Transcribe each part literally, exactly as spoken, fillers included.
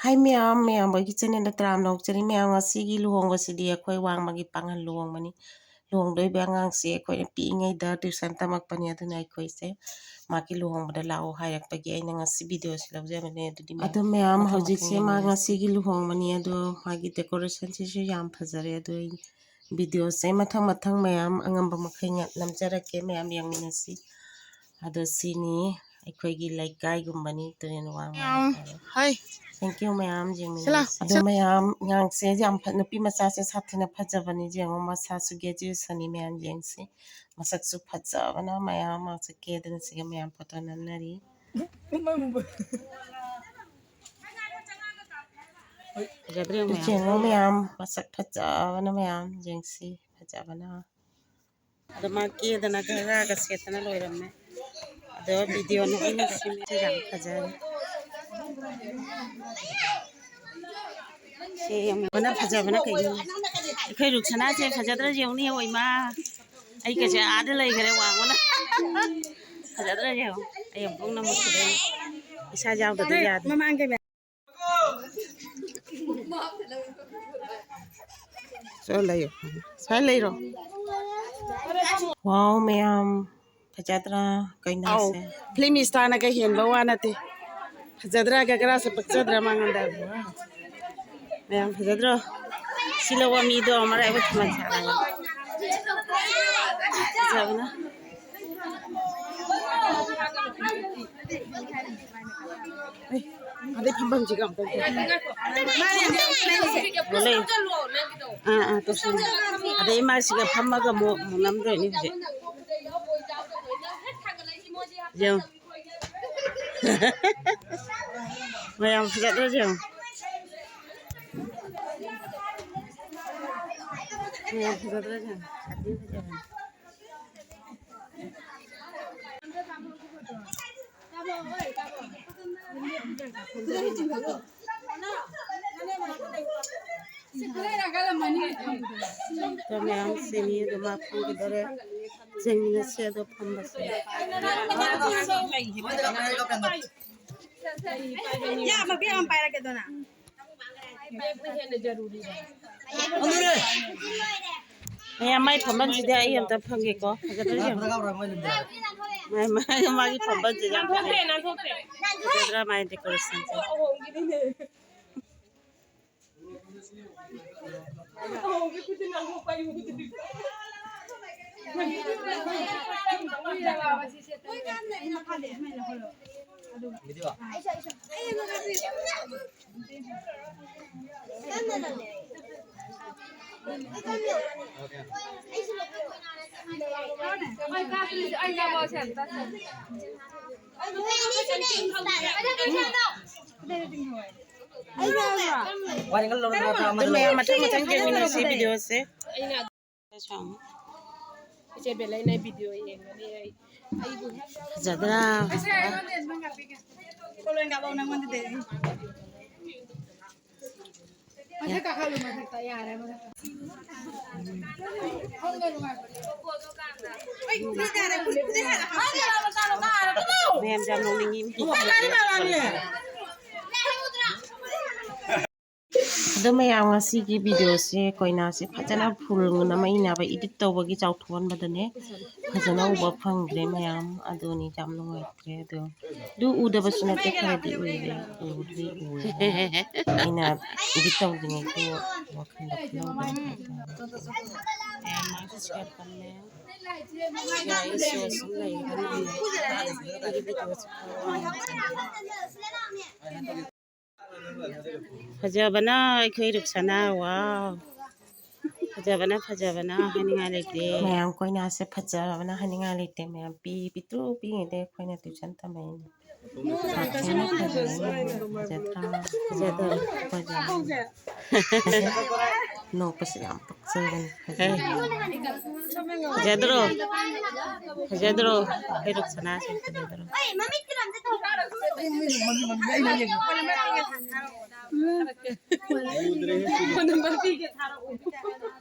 ꯍꯥꯏ ꯃꯌꯥꯝ, ꯃꯌꯥꯝ ꯑꯩꯒꯤ ꯆꯦꯅꯦꯜꯗ ꯇꯔꯥꯝꯅ ꯑꯣꯛꯆꯔꯤ꯫ ꯃꯌꯥꯝ, ꯉꯁꯤꯒꯤ ꯂꯨꯍꯣꯡꯕꯁꯤꯗꯤ ꯑꯩꯈꯣꯏ ꯋꯥꯡꯃꯒꯤ ꯄꯥꯡꯒꯜ ꯂꯨꯍꯣꯡꯕꯅꯤ꯫ ꯂꯨꯍꯣꯡꯗꯣꯏꯕ ꯑꯉꯥꯡꯁꯤ ꯑꯩꯈꯣꯏꯅ ꯄꯤꯛꯏꯉꯩꯗ ꯇ꯭ꯌꯨꯁꯟ ꯇꯝꯃꯛꯄꯅꯤ꯫ ꯑꯗꯨꯅ ꯑꯩꯈꯣꯏꯁꯦ ꯃꯥꯒꯤ ꯂꯨꯍꯣꯡꯕꯗ ꯂꯥꯛꯑꯣ ꯍꯥꯏꯔꯛꯄꯒꯤ ꯑꯩꯅ ꯉꯁꯤ ꯚꯤꯗꯤꯑꯣꯁꯤ ꯂꯧꯖꯕꯅꯦ꯫ ꯑꯗꯨꯗꯤ ꯃꯌꯥꯝ, ꯑꯗꯣ ꯃꯌꯥꯝ, ꯃꯊꯪ ꯍꯧꯖꯤꯛꯁꯦ ꯃꯊꯪ ꯃꯥ ꯌꯦꯡꯉꯁꯤ꯫ ꯉꯁꯤꯒꯤ ꯂꯨꯍꯣꯡꯕꯅꯤ꯫ ꯑꯗꯣ ꯃꯥꯒꯤ ꯗꯦꯀꯣꯔꯦꯁꯟꯁꯤꯁꯨ ꯌꯥꯝ ꯐꯖꯔꯦ꯫ ꯑꯗꯣ ꯑꯩ ꯚꯤꯗꯤꯑꯣꯁꯦ ꯃꯊꯪ ꯃꯊꯪ ꯃꯌꯥꯝ ꯑꯉꯝꯕ ꯃꯈꯩ ꯉ-, ꯅꯝꯖꯔꯛꯀꯦ꯫ ꯃꯌꯥꯝ ꯌꯦꯡꯃꯤꯟꯅꯁꯤ꯫ ꯑꯗꯣ ꯁꯤꯅꯤ ꯑꯩꯈꯣꯏꯒꯤ ꯂꯩꯀꯥꯏꯒꯨꯝꯕꯅꯤ ꯇꯨꯔꯦꯜ ꯋꯥꯡꯃ ꯃꯌꯥꯝ, ꯍꯥꯏꯇꯥꯔꯦ꯫ ꯍꯣꯏ꯫ Thank you ꯃꯌꯥꯝ ꯁꯤꯂꯥ꯫ ꯌꯦꯡꯃꯤꯟꯅꯁꯤ꯫ ꯑꯗꯣ ꯃꯌꯥꯝ ꯉꯥꯡꯁꯦ ꯌꯥꯝ ꯐ-, ꯅꯨꯄꯤ ꯃꯆꯥꯁꯦ ꯁꯥꯊꯤꯅ ꯐꯖꯕꯅꯤ꯫ ꯌꯦꯡꯉꯣ, ꯃꯁꯥꯁꯨ graduationꯅꯤ꯫ ꯃꯌꯥꯝ ꯌꯦꯡꯁꯤ꯫ ꯃꯁꯛꯁꯨ ꯐꯖꯕꯅ ꯃꯌꯥꯝ ꯃꯥꯁꯦ ꯀꯦꯗꯅ ꯁꯤꯒ ꯃꯌꯥꯝ ꯐꯣꯇꯣ ꯅꯝꯅꯔꯤ꯫ ꯐꯖꯗ꯭ꯔ ꯌꯦꯡꯉꯨ ꯃꯌꯥꯝ꯫ ꯌꯦꯡꯉꯣ ꯃꯌꯥꯝ, ꯃꯁꯛ ꯐꯖꯕꯅ ꯃꯌꯥꯝ ꯌꯦꯡꯁꯤ, ꯐꯖꯕꯅ꯫ ꯑꯗꯣ ꯃꯥ ꯀꯦꯗꯅ ꯘꯔꯥꯒ ꯁꯦꯠꯇꯅ ꯂꯣꯏꯔꯝꯃꯦ꯫ ꯑꯗꯣ ꯚꯤꯗꯤꯑꯣ ꯅꯝꯃꯤꯟꯅꯁꯤ, ꯌꯥꯝ ꯐꯖꯔꯦ꯫ ꯁꯦ ꯌꯦꯡꯉꯨ, ꯐꯖꯕꯅ ꯀꯩꯅꯣ꯫ ꯑꯩꯈꯣꯏ ꯔꯨꯛꯁꯅꯥꯁꯦ ꯐꯖꯗ꯭ꯔꯁꯨ ꯌꯦꯡꯉꯨꯅꯦ, ꯍꯣ ꯏꯃꯥ꯫ ꯑꯩꯒꯁꯦ ꯑꯥꯗ ꯂꯩꯈ꯭ꯔꯦ ꯋꯥꯡꯃꯅ꯫ ꯐꯖꯗ꯭ꯔꯥ ꯌꯦꯡꯉꯣ꯫ ꯑꯩ ꯑꯃꯨꯛ ꯅꯝꯃꯛꯈꯤꯗꯣꯏꯅꯦ꯫ ꯏꯁꯥ ꯌꯥꯎꯗꯗꯤ ꯌꯥꯗꯦ꯫ ꯃꯃꯥꯡꯒꯤ ꯃꯌꯥꯝ꯫ ꯆꯣ ꯂꯩꯌꯣ꯫ ꯁ꯭ꯋꯥꯏ ꯂꯩꯔꯣ꯫ ꯋꯥꯎ ꯃꯌꯥꯝ꯫ ꯐꯖꯗ꯭ꯔꯥ? ꯑꯧ, ꯀꯩꯅꯣꯁꯦ꯫ Film starꯅꯒ ꯍꯦꯟꯕ ꯋꯥ ꯅꯠꯇꯦ꯫ ꯐꯖꯗ꯭ꯔꯥ? ꯒꯒ꯭ꯔꯥꯁꯦ ꯄꯛꯆꯗ꯭ꯔꯥ ꯃꯉꯣꯟꯗ? ꯃꯌꯥꯝ ꯐꯖꯗ꯭ꯔꯣ? ꯁꯤ ꯂꯧꯕ ꯃꯤꯗꯣ ꯃꯔꯥꯏꯕꯛ ꯊꯨꯃꯟ ꯁꯥꯔꯒ꯫ ꯐꯖꯕꯅ꯫ ꯑꯦ, ꯑꯗꯩ ꯐꯝꯐꯝꯁꯤꯒ ꯑꯝꯇ ꯂꯣꯂꯦ꯫ ꯑꯥ, ꯑꯥ, ꯇꯧꯁꯜꯂꯨ꯫ ꯑꯗꯩ ꯏꯃꯥꯁꯤꯒ ꯐꯝꯃꯒ ꯑꯃꯨꯛ, ꯑꯃꯨꯛ ꯅꯝꯗꯣꯏꯅꯤ ꯍꯧꯖꯤꯛ꯫ ꯌꯦꯡꯉꯨ꯫ ꯃꯌꯥꯝ ꯐꯖꯗ꯭ꯔꯣ ꯌꯦꯡꯉꯨ꯫ ꯃꯌꯥꯝ ꯐꯖꯗ꯭ꯔꯣ ꯌꯦꯡꯉꯨ꯫ ꯁꯥꯊꯤ ꯐꯖꯕꯅꯤ꯫ ꯃꯌꯥꯝ ꯁꯤꯅꯤ ꯑꯗꯨ ꯃꯥ ꯐꯝꯈꯤꯗꯣꯔꯦ꯫ ꯌꯦꯡꯃꯤꯟꯅꯁꯤ ꯑꯗꯣ ꯐꯝꯕꯁꯦ꯫ ꯌꯥꯝ ꯃꯕꯦꯛ ꯑꯃ ꯄꯥꯏꯔꯛꯀꯦꯗꯅ꯫ ꯃꯌꯥꯝ ꯃꯥꯏ ꯐꯝꯕꯁꯤꯗꯤ ꯑꯩ ꯑꯝꯇ ꯐꯝꯒꯦꯀꯣ꯫ ꯐꯖꯗ꯭ꯔꯥ ꯌꯦꯡꯉꯣ꯫ ꯃꯥꯏ, ꯃꯥꯏ, ꯃꯥꯒꯤ ꯐꯝꯕꯁꯦ ꯌꯥꯝ ꯐꯖꯩ꯫ ꯐꯖꯗ꯭ꯔꯥ ꯃꯥꯏ decorationꯁꯦ? ꯑꯗꯨ ꯃꯌꯥꯝ ꯃꯊꯪ ꯃꯊꯪ ꯌꯦꯡꯃꯤꯟꯅꯁꯤ videoꯁꯦ꯫ ꯏꯆꯦ ꯕꯦꯂꯩꯅ video ꯌꯦꯡꯒꯅꯤ ꯑꯩ꯫ ꯐꯖꯗ꯭ꯔꯥ? ꯃꯊꯛ ꯀꯥꯈꯠꯂꯨ, ꯃꯊꯛꯇ ꯌꯥꯔꯦ, ꯃꯊꯛꯇ꯫ ꯃꯌꯥꯝ ꯌꯥꯝ ꯅꯣꯛꯅꯤꯡꯉꯤ꯫ ꯑꯗꯣ ꯃꯌꯥꯝ, ꯉꯁꯤꯒꯤ videoꯁꯦ ꯀꯣꯏꯅꯥꯁꯦ ꯐꯖꯅ full ꯅꯝꯃꯛꯏꯅꯦꯕ, edit ꯇꯧꯕꯒꯤ ꯆꯥꯎꯊꯣꯛꯍꯟꯕꯗꯅꯦ ꯐꯖꯅ ꯎꯕ ꯐꯪꯗ꯭ꯔꯦ ꯃꯌꯥꯝ꯫ ꯑꯗꯨꯅꯤ ꯌꯥꯝ ꯅꯨꯡꯉꯥꯏꯇ꯭ꯔꯦ꯫ ꯑꯗꯣ ꯑꯗꯨ ꯎꯗꯕꯁꯨ ꯅꯠꯇꯦ, ꯈꯔꯗꯤ ꯎꯏꯔꯦ, ꯎꯗꯤ ꯎꯔꯦ꯫ ꯑꯩꯅ edit ꯇꯧꯗ꯭ꯔꯤꯉꯩꯒꯤ ꯋꯥꯈꯜꯗ ꯈꯜꯍꯧꯗꯕ ꯍꯥꯏꯇꯥꯔꯦ꯫ ꯃꯌꯥꯝ ꯃꯥꯁꯨ ꯁꯤꯒꯥ ꯐꯝꯃꯦ꯫ ꯌꯥꯏ, ꯁꯣ ꯁꯨꯝ ꯂꯩꯒꯅꯤ꯫ ꯑꯩꯒꯤ videoꯁꯨ ꯐꯖꯕꯅ ꯑꯩꯈꯣꯏ ꯔꯨꯛꯁꯅꯥ, wow꯫ ꯐꯖꯕꯅ, ꯐꯖꯕꯅ ꯍꯥꯏꯅꯤꯡꯉꯥꯏ ꯂꯩꯇꯦ꯫ ꯃꯌꯥꯝ ꯀꯣꯏꯅꯥꯁꯦ ꯐꯖꯕꯅ ꯍꯥꯏꯅꯤꯡꯉꯥꯏ ꯂꯩꯇꯦ꯫ ꯃꯌꯥꯝ ꯄꯤ-, ꯄꯤꯛꯇ꯭ꯔꯨ ꯄꯤꯛꯏꯉꯩꯗꯩ ꯑꯩꯈꯣꯏꯅ tuition ꯇꯝꯃꯛꯏꯅꯦ꯫ ꯁꯥꯊꯤꯅ ꯐꯖꯕꯅ ꯐꯖꯗ꯭ꯔꯥ? ꯐꯖꯗ꯭ꯔꯥ? ꯐꯖꯕꯅ꯫ ꯅꯣꯛꯄꯁꯦ ꯌꯥꯝ ꯄꯛꯆꯕꯅꯤ꯫ ꯐꯖꯗ꯭ꯔꯣ? ꯐꯖꯗ꯭ꯔꯣ? ꯑꯩꯈꯣꯏ ꯔꯨꯛꯁꯅꯥꯁꯦ ꯐꯖꯗ꯭ꯔꯣ?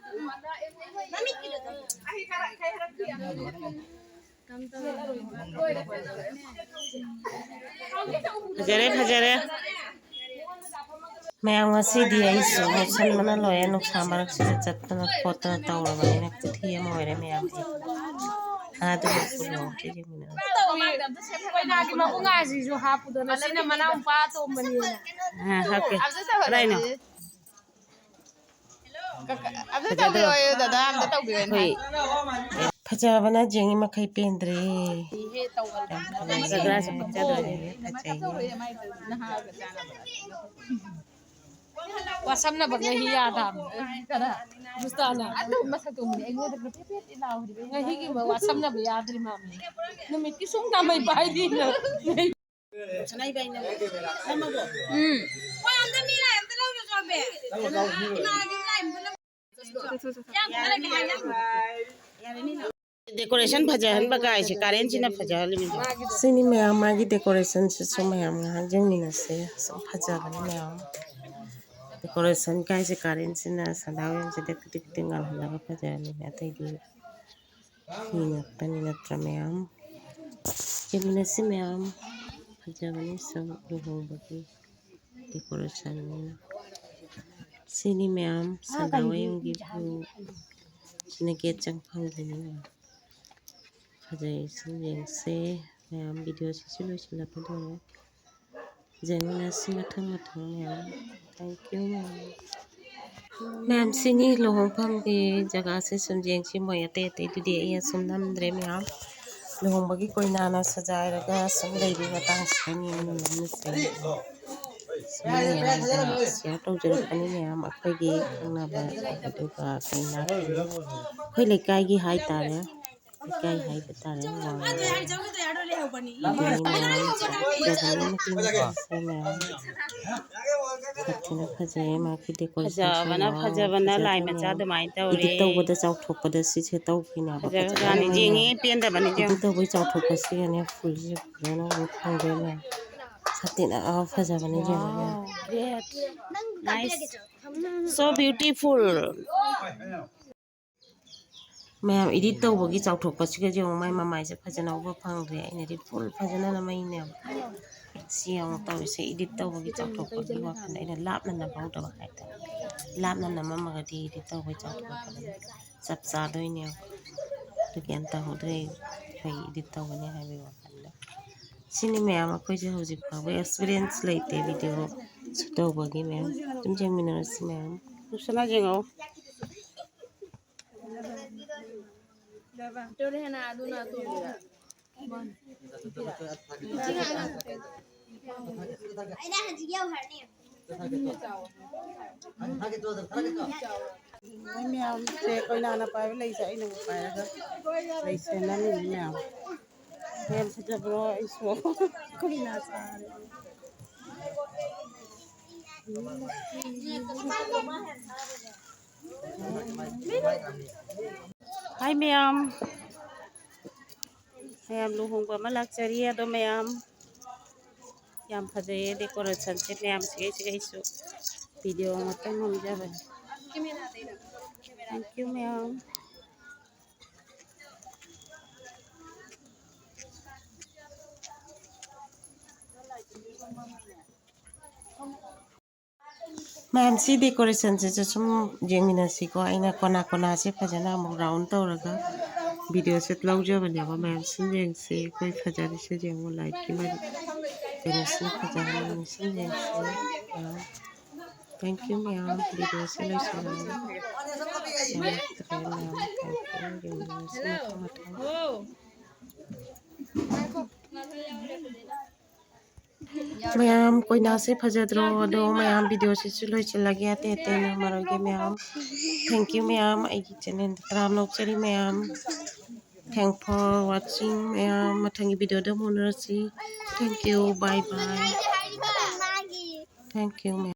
ꯐꯖꯔꯦ, ꯐꯖꯔꯦ꯫ ꯃꯌꯥꯝ, ꯉꯁꯤꯗꯤ ꯑꯩꯁꯨ ꯃꯣꯠꯁꯟꯕꯅ ꯂꯣꯏꯔꯦ꯫ ꯅꯨꯡꯁꯥ ꯃꯔꯛꯁꯤꯗ ꯆꯠꯇꯅ ꯈꯣꯠꯇꯅ ꯇꯧꯔꯕꯅꯤꯅ ꯈꯨꯊꯤ ꯑꯃ ꯑꯣꯏꯔꯦ ꯃꯌꯥꯝ꯫ ꯑꯗꯨꯅ ꯂꯨꯍꯣꯡꯕꯁꯦ ꯌꯦꯡꯃꯤꯟꯅꯔꯁꯤ꯫ ꯀꯣꯏꯂꯥꯒꯤ ꯃꯕꯨꯡ ꯉꯥꯁꯤꯁꯨ ꯍꯥꯞꯄꯨꯗꯅ ꯁꯤꯅ ꯃꯅꯥꯎꯄꯥ ꯑꯇꯣꯝꯕꯅꯤꯅ꯫ ꯑ, ꯍꯥꯞꯀꯦ꯫ ꯀꯗꯥꯏꯅꯣ? ꯀ-, ꯀ-, ꯑꯝꯇ ꯐꯖꯗ꯭ꯔꯣ? ꯇꯧꯕꯤꯌꯣ, ꯗꯗꯥ, ꯑꯝꯇ ꯇꯧꯕꯤꯌꯣ꯫ ꯍꯣꯏ꯫ ꯐꯖꯕꯅ ꯌꯦꯡꯉꯤ ꯃꯈꯩ ꯄꯦꯟꯗ꯭ꯔꯦ꯫ ꯏꯍꯦ, ꯇꯧꯒꯅꯨ꯫ ꯌꯥꯝ ꯐꯖꯩꯌꯦ꯫ ꯖꯒ꯭ꯔꯥꯁꯨ ꯄꯛꯆꯗ꯭ꯔꯦ꯫ ꯐꯖꯩꯌꯦ꯫ ꯅꯍꯥꯒ ꯆꯥꯟꯅꯕ꯫ ꯋꯥꯁꯝꯅꯕ ꯉꯍꯤ ꯌꯥꯗꯕꯅꯦ꯫ ꯈꯔ ꯃꯨꯁꯇꯥꯅ꯫ ꯑꯗꯨ ꯃꯁꯛꯇꯨ ꯎꯕꯗꯤ ꯑꯩꯉꯣꯟꯗ ꯄꯦꯠ ꯄꯦꯠ ꯂꯥꯎꯔꯤꯕ꯫ ꯉꯍꯤꯒꯤ ꯋꯥꯁꯝꯅꯕ ꯌꯥꯗ꯭ꯔꯤ ꯃꯥꯝꯅꯦ꯫ ꯅꯨꯃꯤꯠꯀꯤ ꯁꯨꯡ ꯇꯥꯃꯩ ꯄꯥꯏꯔꯤꯅ꯫ ꯁꯅꯥ ꯏꯕꯥꯏꯅ ꯅꯝꯃꯕꯣ? ꯎꯝ꯫ ꯋꯥ ꯑꯝꯇ ꯃꯤ ꯂꯥꯏ ꯑꯝꯇ ꯂꯧꯔꯨꯆꯣꯃꯦ꯫ ꯏꯃꯥꯒꯤ ꯂꯥꯏ ꯑꯝꯇ ꯂꯧ-, ꯌꯥꯝ ꯐꯔꯦ ꯍꯥꯏ ꯅꯪ꯫ Decoration ꯐꯖꯍꯟꯕ ꯀꯥꯏꯁꯦ ꯀꯥꯔꯦꯟꯁꯤꯅ ꯐꯖꯍꯜꯂꯤꯃꯤꯅꯦ꯫ ꯁꯤꯅꯤ ꯃꯌꯥꯝ, ꯃꯥꯒꯤ decorationꯁꯤꯁꯨ ꯃꯌꯥꯝ ꯉꯥꯏꯍꯥꯛ ꯌꯦꯡꯃꯤꯟꯅꯁꯦ꯫ ꯁꯨꯝ ꯐꯖꯕꯅꯤ ꯃꯌꯥꯝ꯫ Decoration ꯀꯥꯏꯁꯦ ꯀꯥꯔꯦꯟꯁꯤꯅ ꯁꯟꯗꯥꯎ ꯌꯦꯡꯁꯤꯗ ꯈꯤꯇꯪ ꯈꯤꯇꯪ ꯉꯥꯜꯍꯜꯂꯒ ꯐꯖꯍꯜꯂꯤꯅꯦ꯫ ꯑꯇꯩꯗꯤ ꯐꯤ ꯉꯥꯛꯇꯅꯤ ꯅꯠꯇ꯭ꯔꯥ ꯃꯌꯥꯝ? ꯌꯦꯡꯃꯤꯟꯅꯁꯤ ꯃꯌꯥꯝ꯫ ꯐꯖꯕꯅꯤ ꯁꯨꯝ ꯂꯨꯍꯣꯡꯕꯒꯤ decorationꯅꯤꯅ꯫ ꯁꯤꯅꯤ ꯃꯌꯥꯝ ꯁꯟꯗꯥ ꯋꯥꯌꯨꯝꯒꯤ view꯫ ꯁꯤꯅ gate ꯆꯪꯐꯝꯒꯤꯅꯤ ꯃꯌꯥꯝ꯫ ꯐꯖꯩ, ꯁꯨꯝ ꯌꯦꯡꯁꯦ꯫ ꯃꯌꯥꯝ videoꯁꯤꯁꯨ ꯂꯣꯏꯁꯤꯜꯂꯛꯀꯗꯧꯔꯦ꯫ ꯌꯦꯡꯃꯤꯟꯅꯁꯤ ꯃꯊꯪ ꯃꯊꯪ ꯃꯌꯥꯝ꯫ Thank you ꯃꯌꯥꯝ꯫ ꯃꯌꯥꯝ, ꯁꯤꯅꯤ ꯂꯨꯍꯣꯡꯐꯝꯒꯤ ꯖꯒꯥꯁꯦ꯫ ꯁꯨꯝ ꯌꯦꯡꯁꯤ, ꯃꯣꯏ ꯑꯇꯩ ꯑꯇꯩꯗꯨꯗꯤ ꯑꯩ ꯁꯨꯝ ꯅꯝꯗ꯭ꯔꯦ ꯃꯌꯥꯝ꯫ ꯂꯨꯍꯣꯡꯕꯒꯤ ꯀꯣꯏꯅꯥꯅ ꯁꯖꯥꯏꯔꯒ ꯁꯨꯝ ꯂꯩꯕꯒꯤ ꯃꯇꯥꯡꯁꯤꯗꯅꯤ ꯑꯩꯅ ꯅꯝꯃꯤꯁꯦ꯫ ꯁꯨꯝ ꯌꯦꯡꯉꯒ share ꯇꯧꯖꯔꯛꯄꯅꯤ ꯃꯌꯥꯝ, ꯑꯩꯈꯣꯏꯒꯤ ꯈꯪꯅꯕ ꯑꯗꯨꯒ ꯀꯩꯅꯥ ꯑꯩꯈꯣꯏ ꯂꯩꯀꯥꯏꯒꯤ ꯍꯥꯏꯇꯥꯔꯦ꯫ ꯂꯩꯀꯥꯏ ꯍꯥꯏꯕ ꯇꯥꯔꯦ, ꯋꯥꯡꯃ꯫ ꯑꯗꯨꯒꯤ ꯃꯌꯥꯝ ꯐꯖꯕꯅꯤ, ꯃꯆꯨ ꯃꯆꯨꯁꯦ ꯃꯌꯥꯝ꯫ ꯁꯛꯇꯨꯅ ꯐꯖꯩꯌꯦ, ꯃꯥꯒꯤ decorationꯁꯦ꯫ ꯐꯖꯕꯅ, ꯋꯥꯎ, ꯐꯖꯕꯅ ꯐꯖꯗ꯭ꯔꯣ ꯂꯥꯏ ꯃꯆꯥ ꯃꯌꯥꯝ? ꯑꯗꯨꯃꯥꯏꯅ ꯇꯧꯔꯦ꯫ Edit ꯇꯧꯕꯗ ꯆꯥꯎꯊꯣꯛꯄꯗ ꯁꯤꯁꯦ ꯇꯧꯈꯤꯅꯦꯕ꯫ ꯐꯖꯕꯖꯥꯠꯅꯤ꯫ ꯐꯖꯕꯅ ꯌꯦꯡꯉꯦ, ꯃꯌꯥꯝ꯫ Edit ꯇꯧꯕꯩ ꯆꯥꯎꯊꯣꯛꯄꯁꯤꯒꯅꯦ, ꯐꯨꯜꯁꯦ ꯐꯖꯅ ꯑꯃꯨꯛ ꯐꯪꯗꯣꯏꯅꯦ꯫ ꯁꯛꯇꯤꯅ, ꯑꯥ, ꯐꯖꯕꯅꯤ ꯌꯦꯡꯉꯣ꯫ Wow, great. Nice. So beautiful. ꯃꯌꯥꯝ edit ꯇꯧꯕꯒꯤ ꯆꯥꯎꯊꯣꯛꯄꯁꯤꯒ ꯌꯦꯡꯉꯨ, ꯃꯥꯏ ꯃꯃꯥꯏꯁꯦ ꯐꯖꯅ ꯎꯕ ꯐꯪꯗ꯭ꯔꯦ꯫ ꯑꯩꯅꯗꯤ full ꯐꯖꯅ ꯅꯝꯃꯛꯏꯅꯦꯕ꯫ ꯁꯤ ꯌꯦꯡꯉꯨ ꯇꯧꯔꯤꯁꯦ, edit ꯇꯧꯕꯒꯤ ꯆꯥꯎꯊꯣꯛꯄꯒꯤ ꯋꯥꯈꯜꯗ ꯑꯩꯅ ꯂꯥꯞꯅ ꯅꯝꯍꯧꯗꯕ ꯍꯥꯏꯇꯥꯔꯦ꯫ ꯂꯥꯞꯅ ꯅꯝꯃꯝꯃꯒꯗꯤ edit ꯇꯧꯕꯒꯤ ꯆꯥꯎꯊꯣꯛꯄꯗ ꯆꯞ ꯆꯥꯗꯣꯏꯅꯦꯕ꯫ ꯑꯗꯨ ꯀꯩꯝ ꯇꯧꯍꯧꯗ꯭ꯔꯦ, ꯑꯩꯈꯣꯏ edit ꯇꯧꯒꯅꯤ ꯍꯥꯏꯕꯒꯤ ꯋꯥꯈꯜꯗ꯫ ꯁꯤꯅꯤ ꯃꯌꯥꯝ, ꯑꯩꯈꯣꯏꯁꯦ ꯍꯧꯖꯤꯛ ꯐꯥꯎꯕ experience ꯂꯩꯇꯦ video shoot ꯇꯧꯕꯒꯤ꯫ ꯃꯌꯥꯝ ꯑꯗꯨꯝ ꯌꯦꯡꯃꯤꯟꯅꯔꯁꯤ ꯃꯌꯥꯝ꯫ ꯂꯨꯁꯅꯥ ꯌꯦꯡꯉꯛꯑꯣ꯫ ꯃꯣꯏ ꯃꯌꯥꯝꯁꯦ ꯀꯣꯏꯅꯥꯅ ꯄꯥꯏꯕ ꯂꯩꯁꯦ ꯑꯩꯅ ꯑꯃꯨꯛ ꯄꯥꯏꯔꯒ ꯂꯩꯁꯦ ꯅꯝꯃꯤꯅꯤ ꯃꯌꯥꯝ꯫ ꯃꯌꯥꯝ ꯐꯖꯕ꯭ꯔꯣ? ꯑꯩꯁꯨ ꯀꯣꯏꯅꯥ ꯆꯥꯔꯦ꯫ ꯍꯥꯏ ꯃꯌꯥꯝ, ꯃꯌꯥꯝ ꯂꯨꯍꯣꯡꯕ ꯑꯃ ꯂꯥꯛꯆꯔꯤ꯫ ꯑꯗꯣ ꯃꯌꯥꯝ, ꯌꯥꯝ ꯐꯖꯩꯌꯦ decorationꯁꯦ꯫ ꯃꯌꯥꯝꯁꯤꯒꯩꯁꯤꯒꯩꯁꯨ video ꯑꯃꯇꯪ ꯅꯝꯖꯕꯅꯤ꯫ Thank you ꯃꯌꯥꯝ꯫ ꯃꯌꯥꯝ, ꯁꯤ decorationꯁꯤꯁꯨ ꯁꯨꯝ ꯌꯦꯡꯃꯤꯟꯅꯁꯤꯀꯣ꯫ ꯑꯩꯅ ꯀꯣꯅꯥ ꯀꯣꯅꯥꯁꯦ ꯐꯖꯅ ꯑꯃꯨꯛ round ꯇꯧꯔꯒ videoꯁꯦ ꯂꯧꯖꯕꯅꯦꯕ꯫ ꯃꯌꯥꯝ ꯁꯨꯝ ꯌꯦꯡꯁꯤ, ꯑꯩꯈꯣꯏ ꯐꯖꯔꯤꯁꯦ ꯌꯦꯡꯉꯨ, lightꯀꯤ ꯃꯔꯤ ꯀꯩꯅꯣꯁꯤꯅ ꯐꯖꯔꯦ꯫ ꯃꯌꯥꯝ ꯁꯨꯝ ꯌꯦꯡꯁꯤ꯫ ꯃꯌꯥꯝ, thank you ꯃꯌꯥꯝ, videoꯁꯦ ꯂꯣꯏꯁꯤꯜꯂꯛꯑꯦ꯫ ꯌꯥꯝ ꯐꯖꯔꯦ ꯃꯌꯥꯝ, thank you꯫ ꯌꯦꯡꯃꯤꯟꯅꯔꯁꯤ ꯃꯊꯪ ꯃꯊꯪ꯫ ꯃꯌꯥꯝ, ꯀꯣꯏꯅꯥꯁꯦ ꯐꯖꯗ꯭ꯔꯣ? ꯑꯗꯣ ꯃꯌꯥꯝ, videoꯁꯤꯁꯨ ꯂꯣꯏꯁꯤꯜꯂꯒꯦ, ꯑꯇꯩ ꯑꯇꯩ ꯅꯝꯃꯔꯣꯏꯒꯦ ꯃꯌꯥꯝ꯫ Thank you ꯃꯌꯥꯝ, ꯑꯩꯒꯤ channelꯗ ꯇꯔꯥꯝꯅ ꯑꯣꯛꯆꯔꯤ ꯃꯌꯥꯝ꯫ Thank for watching ꯃꯌꯥꯝ, ꯃꯊꯪꯒꯤ videoꯗ ꯑꯃꯨꯛ ꯎꯅꯔꯁꯤ꯫ Thank you, bye bye꯫ Thank you ꯃꯌꯥꯝ꯫